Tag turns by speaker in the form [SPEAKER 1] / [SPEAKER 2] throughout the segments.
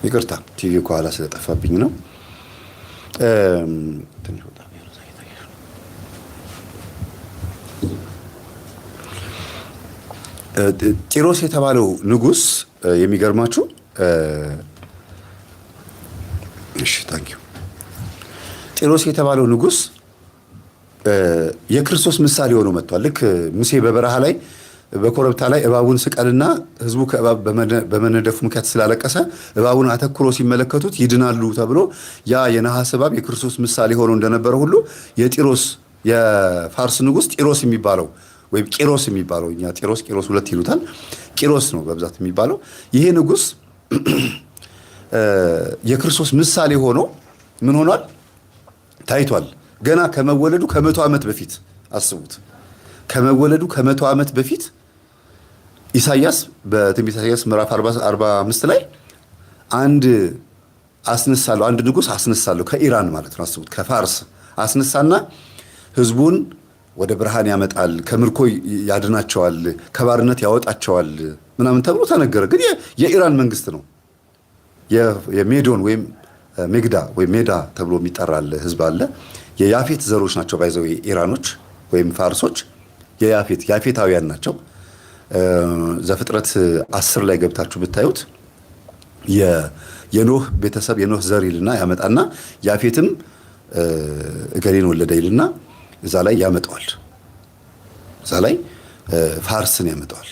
[SPEAKER 1] ይቅርታ ቲቪ ከኋላ ስለጠፋብኝ ነው። ትንሽ ወጣ። ጢሮስ የተባለው ንጉስ የሚገርማችሁ፣ እሺ thank you። ጢሮስ የተባለው ንጉስ የክርስቶስ ምሳሌ ሆኖ መጥቷል። ልክ ሙሴ በበረሃ ላይ በኮረብታ ላይ እባቡን ስቀልና ህዝቡ ከእባብ በመነደፉ ምክንያት ስላለቀሰ እባቡን አተኩሮ ሲመለከቱት ይድናሉ ተብሎ ያ የነሐስ እባብ የክርስቶስ ምሳሌ ሆኖ እንደነበረ ሁሉ የጢሮስ፣ የፋርስ ንጉስ ጢሮስ የሚባለው ወይም ቂሮስ የሚባለው፣ እኛ ጢሮስ ቂሮስ ሁለት ይሉታል። ቂሮስ ነው በብዛት የሚባለው። ይሄ ንጉስ የክርስቶስ ምሳሌ ሆኖ ምን ሆኗል? ታይቷል። ገና ከመወለዱ ከ100 ዓመት በፊት አስቡት። ከመወለዱ ከ100 ዓመት በፊት ኢሳያስ በትንቢተ ኢሳያስ ምዕራፍ 45 ላይ አንድ አስነሳለሁ፣ አንድ ንጉስ አስነሳለሁ ከኢራን ማለት ነው። አስቡት፣ ከፋርስ አስነሳና ህዝቡን ወደ ብርሃን ያመጣል፣ ከምርኮ ያድናቸዋል፣ ከባርነት ያወጣቸዋል ምናምን ተብሎ ተነገረ። ግን የኢራን መንግስት ነው። የሜዶን ወይም ሜግዳ ወይም ሜዳ ተብሎ የሚጠራል ህዝብ አለ። የያፌት ዘሮች ናቸው። By the way ኢራኖች ወይም ፋርሶች የያፌት ያፌታውያን ናቸው። ዘፍጥረት 10 ላይ ገብታችሁ ብታዩት የኖህ ቤተሰብ፣ የኖህ ዘር ይልና ያመጣና ያፌትም እገሌን ወለደ ይልና እዛ ላይ ያመጣዋል። እዛ ላይ ፋርስን ያመጣዋል።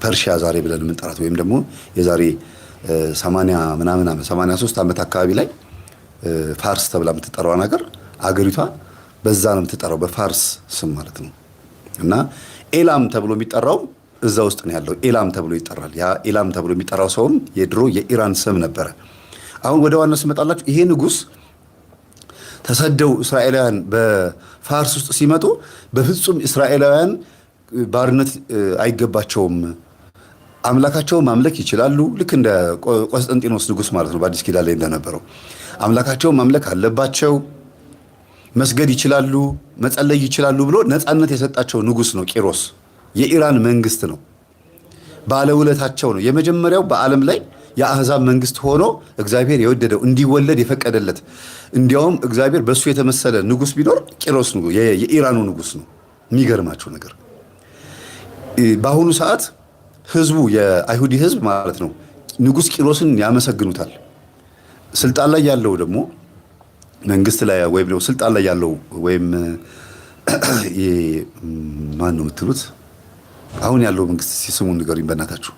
[SPEAKER 1] ፐርሺያ ዛሬ ብለን የምንጠራት ወይም ደግሞ የዛሬ 80 ምናምን ዓመት፣ 83 ዓመት አካባቢ ላይ ፋርስ ተብላ የምትጠራዋ ነገር፣ አገሪቷ በዛ ነው የምትጠራው፣ በፋርስ ስም ማለት ነው። እና ኤላም ተብሎ የሚጠራው እዛ ውስጥ ነው ያለው። ኤላም ተብሎ ይጠራል። ያ ኤላም ተብሎ የሚጠራው ሰውም የድሮ የኢራን ስም ነበረ። አሁን ወደ ዋናው ስመጣላችሁ ይሄ ንጉስ ተሰደው እስራኤላውያን በፋርስ ውስጥ ሲመጡ በፍጹም እስራኤላውያን ባርነት አይገባቸውም፣ አምላካቸውን ማምለክ ይችላሉ። ልክ እንደ ቆስጠንጢኖስ ንጉስ ማለት ነው፣ በአዲስ ኪዳን ላይ እንደነበረው አምላካቸውን ማምለክ አለባቸው፣ መስገድ ይችላሉ፣ መጸለይ ይችላሉ ብሎ ነፃነት የሰጣቸው ንጉስ ነው ቂሮስ። የኢራን መንግስት ነው፣ ባለውለታቸው ነው። የመጀመሪያው በዓለም ላይ የአህዛብ መንግስት ሆኖ እግዚአብሔር የወደደው፣ እንዲወለድ የፈቀደለት፣ እንዲያውም እግዚአብሔር በእሱ የተመሰለ ንጉስ ቢኖር ቂሮስ የኢራኑ ንጉስ ነው። የሚገርማችሁ ነገር በአሁኑ ሰዓት ህዝቡ፣ የአይሁዲ ህዝብ ማለት ነው፣ ንጉስ ቂሮስን ያመሰግኑታል። ስልጣን ላይ ያለው ደግሞ መንግስት ላይ ወይም ደግሞ ስልጣን ላይ ያለው ወይም ማን ነው የምትሉት? አሁን ያለው መንግስት ስሙን ንገሩኝ በእናታችሁ።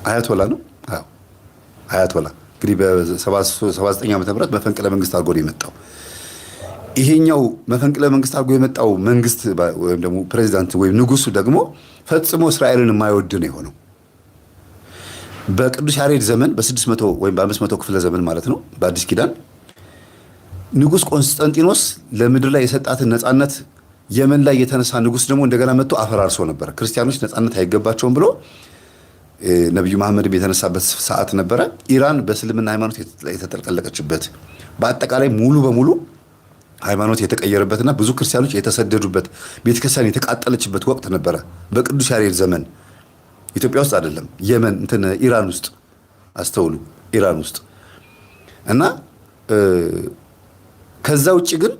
[SPEAKER 1] አያቶላ ነው። አዎ አያቶላ። እንግዲህ በ79 ዓመተ ምህረት መፈንቅለ መንግስት አድርጎ ነው የመጣው። ይሄኛው መፈንቅለ መንግስት አድርጎ የመጣው መንግስት ወይም ደግሞ ፕሬዚዳንት ወይም ንጉሱ ደግሞ ፈጽሞ እስራኤልን የማይወድ ነው የሆነው። በቅዱስ ያሬድ ዘመን በ600 ወይም በ500 ክፍለ ዘመን ማለት ነው በአዲስ ኪዳን ንጉስ ቆንስጠንጢኖስ ለምድር ላይ የሰጣትን ነፃነት የመን ላይ የተነሳ ንጉስ ደግሞ እንደገና መጥቶ አፈራርሶ ነበር። ክርስቲያኖች ነፃነት አይገባቸውም ብሎ ነቢዩ መሐመድም የተነሳበት ሰዓት ነበረ። ኢራን በእስልምና ሃይማኖት የተጠለቀለቀችበት፣ በአጠቃላይ ሙሉ በሙሉ ሃይማኖት የተቀየረበትና ብዙ ክርስቲያኖች የተሰደዱበት፣ ቤተክርስቲያን የተቃጠለችበት ወቅት ነበረ። በቅዱስ ያሬድ ዘመን ኢትዮጵያ ውስጥ አይደለም፣ የመን እንትን ኢራን ውስጥ አስተውሉ፣ ኢራን ውስጥ። እና ከዛ ውጭ ግን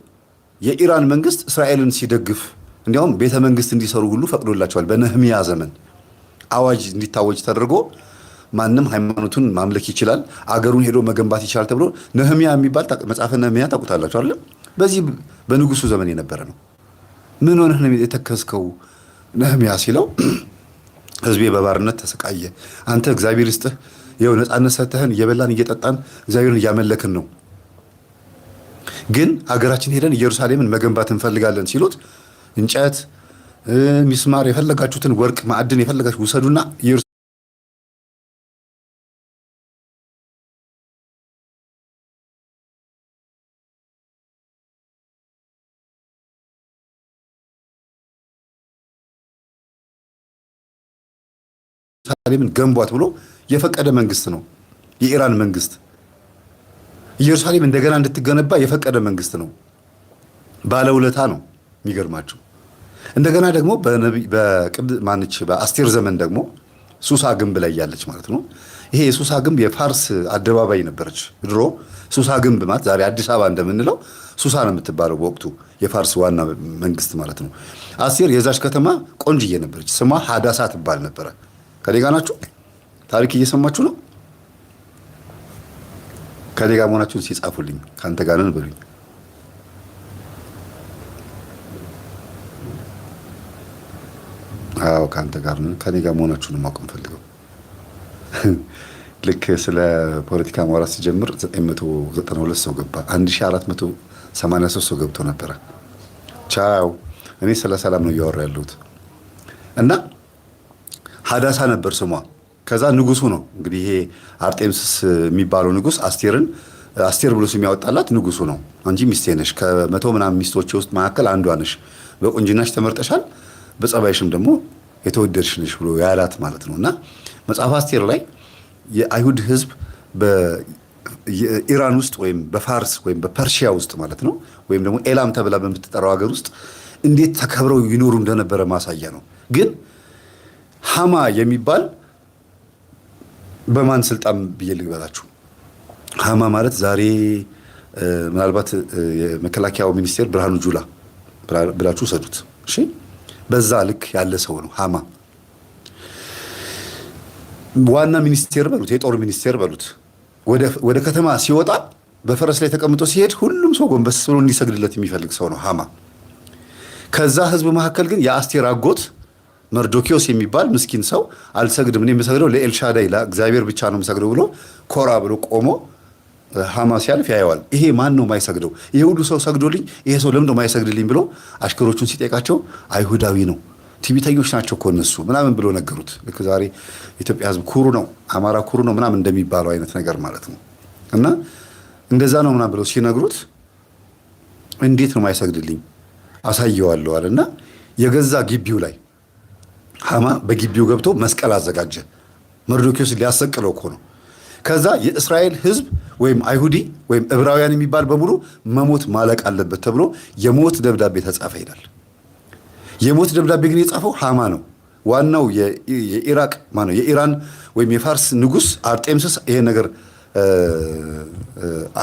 [SPEAKER 1] የኢራን መንግስት እስራኤልን ሲደግፍ እንዲያውም ቤተ መንግስት እንዲሰሩ ሁሉ ፈቅዶላቸዋል። በነህሚያ ዘመን አዋጅ እንዲታወጅ ተደርጎ ማንም ሃይማኖቱን ማምለክ ይችላል፣ አገሩን ሄዶ መገንባት ይችላል ተብሎ ነህሚያ የሚባል፣ መጽሐፈ ነህሚያ ታውቁታላችሁ አይደለም? በዚህ በንጉሱ ዘመን የነበረ ነው። ምን ሆነህ ነው የተከዝከው ነህሚያ ሲለው፣ ህዝቤ በባርነት ተሰቃየ፣ አንተ እግዚአብሔር ይስጥህ ይኸው ነፃነት ሰተህን እየበላን እየጠጣን እግዚአብሔርን እያመለክን ነው፣ ግን ሀገራችን ሄደን ኢየሩሳሌምን መገንባት እንፈልጋለን ሲሉት እንጨት፣ ሚስማር፣ የፈለጋችሁትን ወርቅ፣ ማዕድን የፈለጋችሁ ውሰዱና ኢየሩሳሌምን ገንቧት ብሎ የፈቀደ መንግስት ነው የኢራን መንግስት። ኢየሩሳሌም እንደገና እንድትገነባ የፈቀደ መንግስት ነው። ባለውለታ ነው። የሚገርማችሁ እንደገና ደግሞ በቅድ ማንች በአስቴር ዘመን ደግሞ ሱሳ ግንብ ላይ ያለች ማለት ነው። ይሄ የሱሳ ግንብ የፋርስ አደባባይ ነበረች። ድሮ ሱሳ ግንብ ማለት ዛሬ አዲስ አበባ እንደምንለው ሱሳ ነው የምትባለው በወቅቱ የፋርስ ዋና መንግስት ማለት ነው። አስቴር የዛች ከተማ ቆንጅዬ ነበረች። ስሟ ሀዳሳ ትባል ነበረ። ከኔ ጋር ናችሁ? ታሪክ እየሰማችሁ ነው? ከኔ ጋር መሆናችሁን ሲጻፉልኝ ከአንተ ጋር ነን በሉኝ። አዎ ከአንተ ጋር ነን። ከኔ ጋር መሆናችሁን ማወቅ እንፈልገው። ልክ ስለ ፖለቲካ ማውራት ሲጀምር 992 ሰው ገባ። 1483 ሰው ገብቶ ነበረ። ቻው። እኔ ስለ ሰላም ነው እያወራ ያለሁት። እና ሀዳሳ ነበር ስሟ። ከዛ ንጉሱ ነው እንግዲህ ይሄ አርጤምስስ የሚባለው ንጉስ አስቴርን አስቴር ብሎ ስም ያወጣላት ንጉሱ ነው። አንቺ ሚስቴ ነሽ፣ ከመቶ ምናምን ሚስቶች ውስጥ መካከል አንዷ ነሽ፣ በቁንጅናሽ ተመርጠሻል፣ በጸባይሽም ደግሞ የተወደድሽ ነሽ ብሎ ያላት ማለት ነው። እና መጽሐፍ አስቴር ላይ የአይሁድ ሕዝብ በኢራን ውስጥ ወይም በፋርስ ወይም በፐርሺያ ውስጥ ማለት ነው፣ ወይም ደግሞ ኤላም ተብላ በምትጠራው ሀገር ውስጥ እንዴት ተከብረው ይኖሩ እንደነበረ ማሳያ ነው። ግን ሀማ የሚባል በማን ስልጣን ብዬ ልግበላችሁ? ሀማ ማለት ዛሬ ምናልባት የመከላከያው ሚኒስቴር ብርሃኑ ጁላ ብላችሁ ሰዱት። እሺ፣ በዛ ልክ ያለ ሰው ነው ሀማ። ዋና ሚኒስቴር በሉት፣ የጦር ሚኒስቴር በሉት። ወደ ከተማ ሲወጣ በፈረስ ላይ ተቀምጦ ሲሄድ ሁሉም ሰው ጎንበስ ብሎ እንዲሰግድለት የሚፈልግ ሰው ነው ሀማ። ከዛ ህዝብ መካከል ግን የአስቴር አጎት መርዶኪዎስ የሚባል ምስኪን ሰው አልሰግድም፣ እኔ የምሰግደው ለኤልሻዳይ ለእግዚአብሔር ብቻ ነው የምሰግደው ብሎ ኮራ ብሎ ቆሞ ሀማ ሲያልፍ ያየዋል። ይሄ ማን ነው የማይሰግደው? ይሄ ሁሉ ሰው ሰግዶልኝ ይሄ ሰው ለምንድነው የማይሰግድልኝ ብሎ አሽከሮቹን ሲጠይቃቸው አይሁዳዊ ነው፣ ትዕቢተኞች ናቸው እኮ እነሱ ምናምን ብሎ ነገሩት። ልክ ዛሬ ኢትዮጵያ ህዝብ ኩሩ ነው፣ አማራ ኩሩ ነው ምናምን እንደሚባለው አይነት ነገር ማለት ነው። እና እንደዛ ነው ምናምን ብለው ሲነግሩት እንዴት ነው የማይሰግድልኝ አሳየዋለሁ አለ እና የገዛ ግቢው ላይ ሀማ በግቢው ገብቶ መስቀል አዘጋጀ። መርዶኪዎስ ሊያሰቅለው እኮ ነው። ከዛ የእስራኤል ህዝብ ወይም አይሁዲ ወይም ዕብራውያን የሚባል በሙሉ መሞት ማለቅ አለበት ተብሎ የሞት ደብዳቤ ተጻፈ ይላል። የሞት ደብዳቤ ግን የጻፈው ሀማ ነው። ዋናው የኢራቅ ማነው የኢራን ወይም የፋርስ ንጉስ አርጤምስስ ይሄ ነገር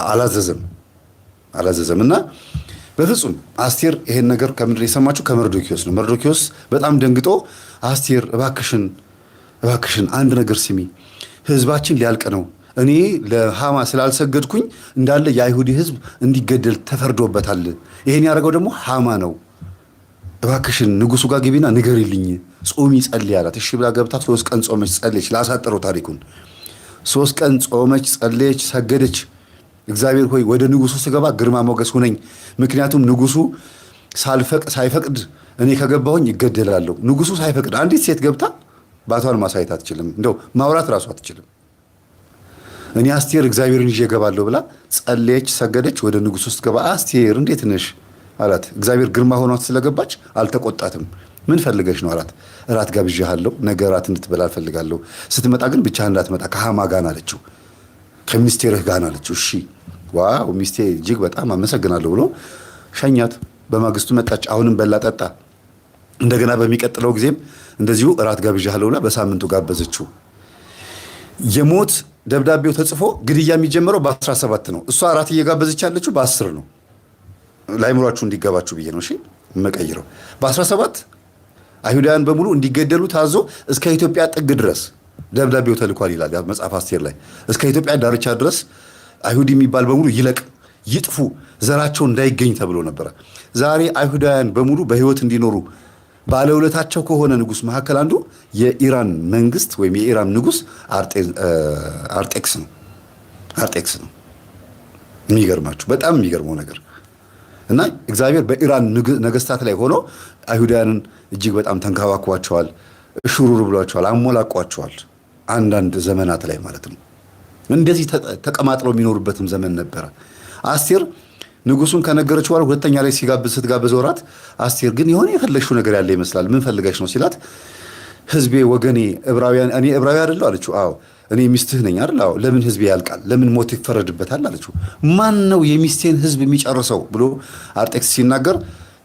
[SPEAKER 1] አላዘዘም አላዘዘም እና በፍጹም አስቴር ይሄን ነገር ከምንድን የሰማችው? ከመርዶኪዎስ ነው። መርዶኪዎስ በጣም ደንግጦ አስቴር እባክሽን እባክሽን አንድ ነገር ስሚ፣ ህዝባችን ሊያልቅ ነው። እኔ ለሃማ ስላልሰገድኩኝ እንዳለ የአይሁዲ ህዝብ እንዲገደል ተፈርዶበታል። ይሄን ያደረገው ደግሞ ሃማ ነው። እባክሽን ንጉሱ ጋር ግቢና ንገሪልኝ፣ ጾሚ ጸልይ አላት። እሺ ብላ ገብታ 3 ቀን ጾመች፣ ጸለየች። ላሳጠረው ታሪኩን 3 ቀን ጾመች፣ ጸለየች፣ ሰገደች። እግዚአብሔር ሆይ ወደ ንጉሱ ስገባ ግርማ ሞገስ ሁነኝ። ምክንያቱም ንጉሱ ሳይፈቅድ እኔ ከገባሁኝ ይገደላለሁ። ንጉሱ ሳይፈቅድ አንዲት ሴት ገብታ ባቷን ማሳየት አትችልም። እንደው ማውራት እራሱ አትችልም። እኔ አስቴር እግዚአብሔርን ይዤ እገባለሁ ብላ ጸለየች፣ ሰገደች። ወደ ንጉሱ ስትገባ አስቴር እንዴት ነሽ አላት። እግዚአብሔር ግርማ ሆኗት ስለገባች አልተቆጣትም። ምን ፈልገሽ ነው አላት። እራት ጋብዤሃለሁ፣ ነገ እራት እንድትበላ እፈልጋለሁ። ስትመጣ ግን ብቻህን እንዳትመጣ ከሃማ ጋር አለችው፣ ከሚኒስቴርህ ጋር አለችው። እሺ wow ሚስቴ እጅግ በጣም አመሰግናለሁ ብሎ ሸኛት። በማግስቱ መጣች። አሁንም በላ ጠጣ። እንደገና በሚቀጥለው ጊዜም እንደዚሁ እራት ጋብዣለሁ ብላ በሳምንቱ ጋበዘችው። የሞት ደብዳቤው ተጽፎ ግድያ የሚጀምረው በ17 ነው። እሷ እራት እየጋበዘች ያለችው በ10 ነው። ላይምሯችሁ እንዲገባችሁ ብዬ ነው። እሺ የምቀይረው በ17 አይሁዳውያን በሙሉ እንዲገደሉ ታዞ እስከ ኢትዮጵያ ጥግ ድረስ ደብዳቤው ተልኳል ይላል መጽሐፍ አስቴር ላይ። እስከ ኢትዮጵያ ዳርቻ ድረስ አይሁድ የሚባል በሙሉ ይለቅ ይጥፉ፣ ዘራቸው እንዳይገኝ ተብሎ ነበረ። ዛሬ አይሁዳውያን በሙሉ በህይወት እንዲኖሩ ባለውለታቸው ከሆነ ንጉስ መካከል አንዱ የኢራን መንግስት ወይም የኢራን ንጉስ አርጤክስ ነው። አርጤክስ ነው። የሚገርማችሁ በጣም የሚገርመው ነገር እና እግዚአብሔር በኢራን ነገስታት ላይ ሆኖ አይሁዳውያንን እጅግ በጣም ተንከባክቧቸዋል፣ እሹሩር ብሏቸዋል፣ አሞላቋቸዋል። አንዳንድ ዘመናት ላይ ማለት ነው። እንደዚህ ተቀማጥለው የሚኖሩበትም ዘመን ነበረ። አስቴር ንጉሱን ከነገረች በኋላ ሁለተኛ ላይ ሲጋብዝ ስትጋብዝ ወራት አስቴር ግን የሆነ የፈለግሽው ነገር ያለ ይመስላል። ምን ፈልገሽ ነው ሲላት ህዝቤ፣ ወገኔ ዕብራውያን፣ እኔ ዕብራዊ አይደለሁ አለችው። አዎ እኔ ሚስትህ ነኝ አይደል? አዎ። ለምን ህዝቤ ያልቃል? ለምን ሞት ይፈረድበታል? አለችው። ማን ነው የሚስቴን ህዝብ የሚጨርሰው ብሎ አርጤክስ ሲናገር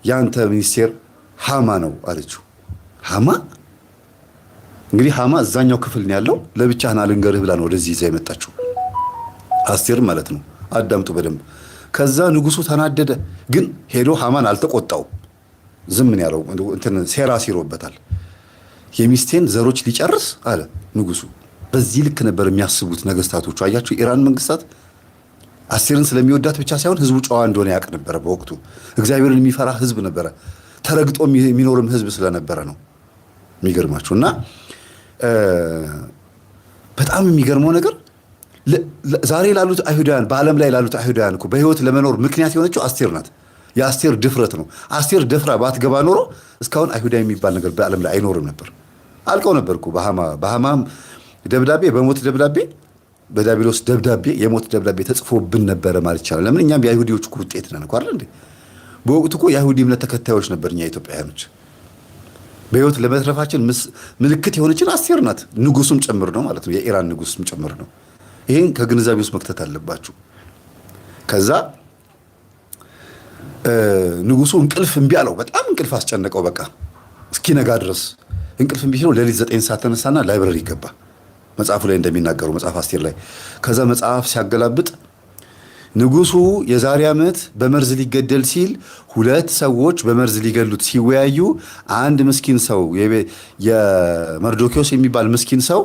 [SPEAKER 1] ያንተ ሚኒስቴር ሃማ ነው አለችው። ሃማ እንግዲህ ሃማ እዛኛው ክፍል ነው ያለው፣ ለብቻህን አልንገርህ ብላ ነው ወደዚህ ይዛ የመጣችው አስቴር ማለት ነው። አዳምጡ በደንብ። ከዛ ንጉሱ ተናደደ፣ ግን ሄዶ ሃማን አልተቆጣው። ዝም ነው ያለው። እንትን ሴራ ሲሮበታል። የሚስቴን ዘሮች ሊጨርስ አለ ንጉሱ። በዚህ ልክ ነበር የሚያስቡት ነገስታቶቹ። አያቸው የኢራን መንግስታት አስቴርን ስለሚወዳት ብቻ ሳይሆን ህዝቡ ጨዋ እንደሆነ ያውቅ ነበረ። በወቅቱ እግዚአብሔርን የሚፈራ ህዝብ ነበረ። ተረግጦ የሚኖርም ህዝብ ስለነበረ ነው። የሚገርማችሁ እና በጣም የሚገርመው ነገር ዛሬ ላሉት አይሁዳውያን፣ በዓለም ላይ ላሉት አይሁዳውያን እኮ በህይወት ለመኖር ምክንያት የሆነችው አስቴር ናት። የአስቴር ድፍረት ነው። አስቴር ደፍራ ባትገባ ኖሮ እስካሁን አይሁዳ የሚባል ነገር በዓለም ላይ አይኖርም ነበር። አልቀው ነበር እኮ በሃማም ደብዳቤ፣ በሞት ደብዳቤ፣ በዲያብሎስ ደብዳቤ፣ የሞት ደብዳቤ ተጽፎብን ነበረ ማለት ይቻላል። ለምን እኛም የአይሁዲዎች እኮ ውጤት ነን እኮ አይደል እንዴ? በወቅቱ እኮ የአይሁዲ እምነት ተከታዮች ነበር እኛ ኢትዮጵያውያኖች። በህይወት ለመትረፋችን ምልክት የሆነችን አስቴር ናት። ንጉሱም ጭምር ነው ማለት ነው። የኢራን ንጉስም ጭምር ነው። ይህን ከግንዛቤ ውስጥ መክተት አለባችሁ። ከዛ ንጉሱ እንቅልፍ እምቢ አለው። በጣም እንቅልፍ አስጨነቀው። በቃ እስኪነጋ ድረስ እንቅልፍ እምቢ ሲለው ሌሊት 9 ሰዓት ተነሳና library ገባ። መጽሐፉ ላይ እንደሚናገሩ መጽሐፍ አስቴር ላይ። ከዛ መጽሐፍ ሲያገላብጥ ንጉሱ የዛሬ ዓመት በመርዝ ሊገደል ሲል ሁለት ሰዎች በመርዝ ሊገሉት ሲወያዩ አንድ ምስኪን ሰው፣ የመርዶኪዎስ የሚባል ምስኪን ሰው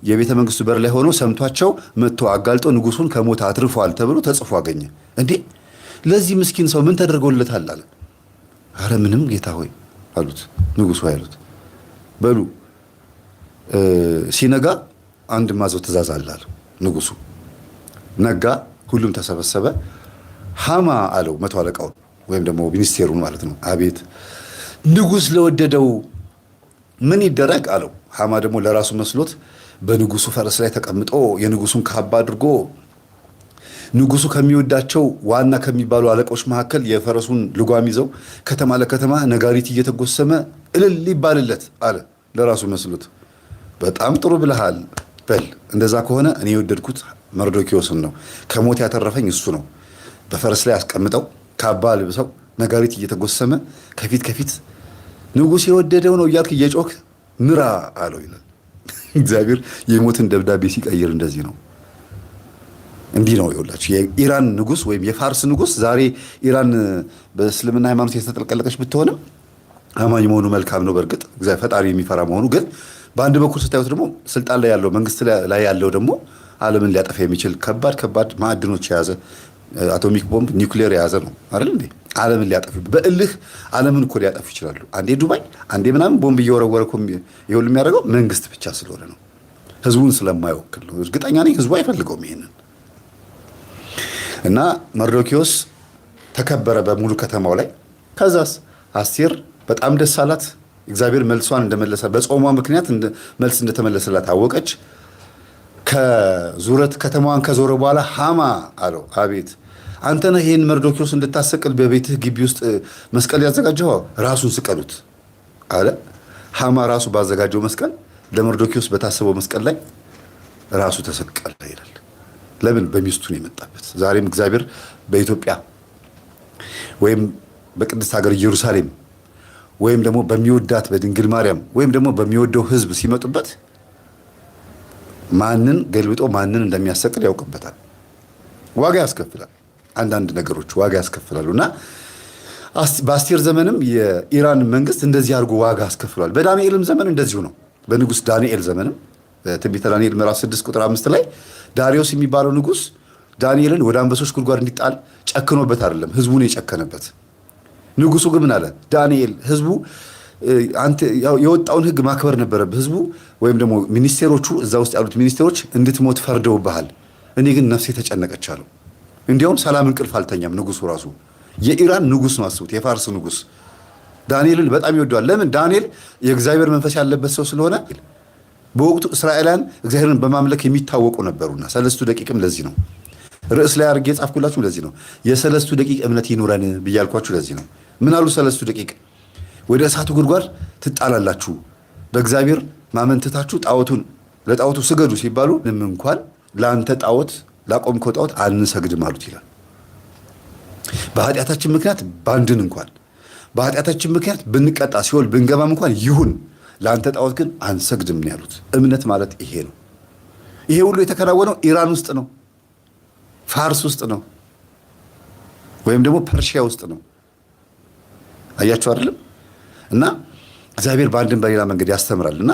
[SPEAKER 1] የቤተ መንግስቱ በር ላይ ሆኖ ሰምቷቸው መጥቶ አጋልጦ ንጉሱን ከሞት አትርፏል ተብሎ ተጽፎ አገኘ። እንዴ፣ ለዚህ ምስኪን ሰው ምን ተደርጎለታል አለ። አረ ምንም ጌታ ሆይ አሉት፣ ንጉሱ አሉት። በሉ ሲነጋ አንድ ማዘው ትእዛዝ አለ አለ ንጉሱ። ነጋ፣ ሁሉም ተሰበሰበ። ሃማ አለው መቶ አለቃውን ወይም ደግሞ ሚኒስቴሩን ማለት ነው። አቤት። ንጉስ ለወደደው ምን ይደረግ አለው። ሃማ ደግሞ ለራሱ መስሎት በንጉሱ ፈረስ ላይ ተቀምጦ የንጉሱን ካባ አድርጎ ንጉሱ ከሚወዳቸው ዋና ከሚባሉ አለቆች መካከል የፈረሱን ልጓም ይዘው ከተማ ለከተማ ነጋሪት እየተጎሰመ እልል ይባልለት አለ ለራሱ መስሎት። በጣም ጥሩ ብለሃል፣ በል እንደዛ ከሆነ እኔ የወደድኩት መርዶኪዎስን ነው። ከሞት ያተረፈኝ እሱ ነው። በፈረስ ላይ አስቀምጠው፣ ካባ ልብሰው፣ ነጋሪት እየተጎሰመ ከፊት ከፊት ንጉሥ የወደደው ነው እያልክ እየጮክ ምራ አለው ይላል። እግዚአብሔር የሞትን ደብዳቤ ሲቀይር እንደዚህ ነው። እንዲህ ነው። ይኸውላችሁ የኢራን ንጉስ ወይም የፋርስ ንጉስ፣ ዛሬ ኢራን በእስልምና ሃይማኖት የተጠለቀለቀች ብትሆንም አማኝ መሆኑ መልካም ነው። በእርግጥ እግዚአብሔር ፈጣሪ የሚፈራ መሆኑ፣ ግን በአንድ በኩል ስታዩት ደግሞ ስልጣን ላይ ያለው፣ መንግስት ላይ ያለው ደግሞ ዓለምን ሊያጠፋ የሚችል ከባድ ከባድ ማዕድኖች የያዘ፣ atomic bomb፣ ኒውክሌር የያዘ ነው አይደል እንዴ? ዓለምን ሊያጠፉ በእልህ ዓለምን እኮ ሊያጠፉ ይችላሉ። አንዴ ዱባይ፣ አንዴ ምናምን ቦምብ እየወረወረ እኮ ይሄ ሁሉ የሚያደርገው መንግስት ብቻ ስለሆነ ነው፣ ህዝቡን ስለማይወክል ነው። እርግጠኛ ነኝ ህዝቡ አይፈልገውም ይሄንን። እና መርዶኪዎስ ተከበረ በሙሉ ከተማው ላይ። ከዛስ አስቴር በጣም ደስ አላት። እግዚአብሔር መልሷን እንደመለሰ፣ በጾሟ ምክንያት መልስ እንደተመለሰላት አወቀች። ከዙረት ከተማዋን ከዞረ በኋላ ሃማ አለው። አቤት። አንተ ነህ ይህን መርዶኪዎስ እንድታሰቅል በቤትህ ግቢ ውስጥ መስቀል ያዘጋጀኸው? ራሱን ስቀሉት አለ። ሃማ ራሱ ባዘጋጀው መስቀል፣ ለመርዶኪዎስ በታሰበው መስቀል ላይ ራሱ ተሰቀለ ይላል። ለምን? በሚስቱ ነው የመጣበት። ዛሬም እግዚአብሔር በኢትዮጵያ ወይም በቅድስት ሀገር ኢየሩሳሌም ወይም ደግሞ በሚወዳት በድንግል ማርያም ወይም ደግሞ በሚወደው ሕዝብ ሲመጡበት ማንን ገልብጦ ማንን እንደሚያሰቅል ያውቅበታል። ዋጋ ያስከፍላል። አንዳንድ ነገሮች ዋጋ ያስከፍላሉ እና በአስቴር ዘመንም የኢራን መንግስት እንደዚህ አድርጎ ዋጋ አስከፍሏል። በዳንኤልም ዘመን እንደዚሁ ነው። በንጉስ ዳንኤል ዘመንም ትንቢተ ዳንኤል ምዕራፍ 6 ቁጥር 5 ላይ ዳሪዮስ የሚባለው ንጉስ ዳንኤልን ወደ አንበሶች ጉድጓድ እንዲጣል ጨክኖበት አይደለም፣ ህዝቡን የጨከነበት። ንጉሱ ግን ምን አለ? ዳንኤል ህዝቡ አንተ የወጣውን ህግ ማክበር ነበረብህ። ህዝቡ ወይም ደግሞ ሚኒስቴሮቹ፣ እዛ ውስጥ ያሉት ሚኒስቴሮች እንድትሞት ፈርደውብሃል። እኔ ግን ነፍሴ ተጨነቀች አለው። እንዲያውም ሰላም እንቅልፍ አልተኛም። ንጉሱ ራሱ የኢራን ንጉስ ነው። አስቡት፣ የፋርስ ንጉስ ዳንኤልን በጣም ይወደዋል። ለምን? ዳንኤል የእግዚአብሔር መንፈስ ያለበት ሰው ስለሆነ፣ በወቅቱ እስራኤላውያን እግዚአብሔርን በማምለክ የሚታወቁ ነበሩና። ሰለስቱ ደቂቅም ለዚህ ነው ርዕስ ላይ አድርጌ የጻፍኩላችሁ ለዚህ ነው። የሰለስቱ ደቂቅ እምነት ይኑረን ብያልኳችሁ ለዚህ ነው። ምን አሉ ሰለስቱ ደቂቅ? ወደ እሳቱ ጉድጓድ ትጣላላችሁ፣ በእግዚአብሔር ማመንትታችሁ ጣዖቱን ለጣዖቱ ስገዱ ሲባሉ ምንም እንኳን ለአንተ ጣዖት ላቆምከው ጣዖት አንሰግድም አሉት ይላል። በኃጢአታችን ምክንያት ባንድን እንኳን፣ በኃጢአታችን ምክንያት ብንቀጣ ሲኦል ብንገባም እንኳን ይሁን፣ ለአንተ ጣዖት ግን አንሰግድም ነው ያሉት። እምነት ማለት ይሄ ነው። ይሄ ሁሉ የተከናወነው ኢራን ውስጥ ነው፣ ፋርስ ውስጥ ነው፣ ወይም ደግሞ ፐርሺያ ውስጥ ነው። አያችሁ አይደለም? እና እግዚአብሔር በአንድም በሌላ መንገድ ያስተምራል እና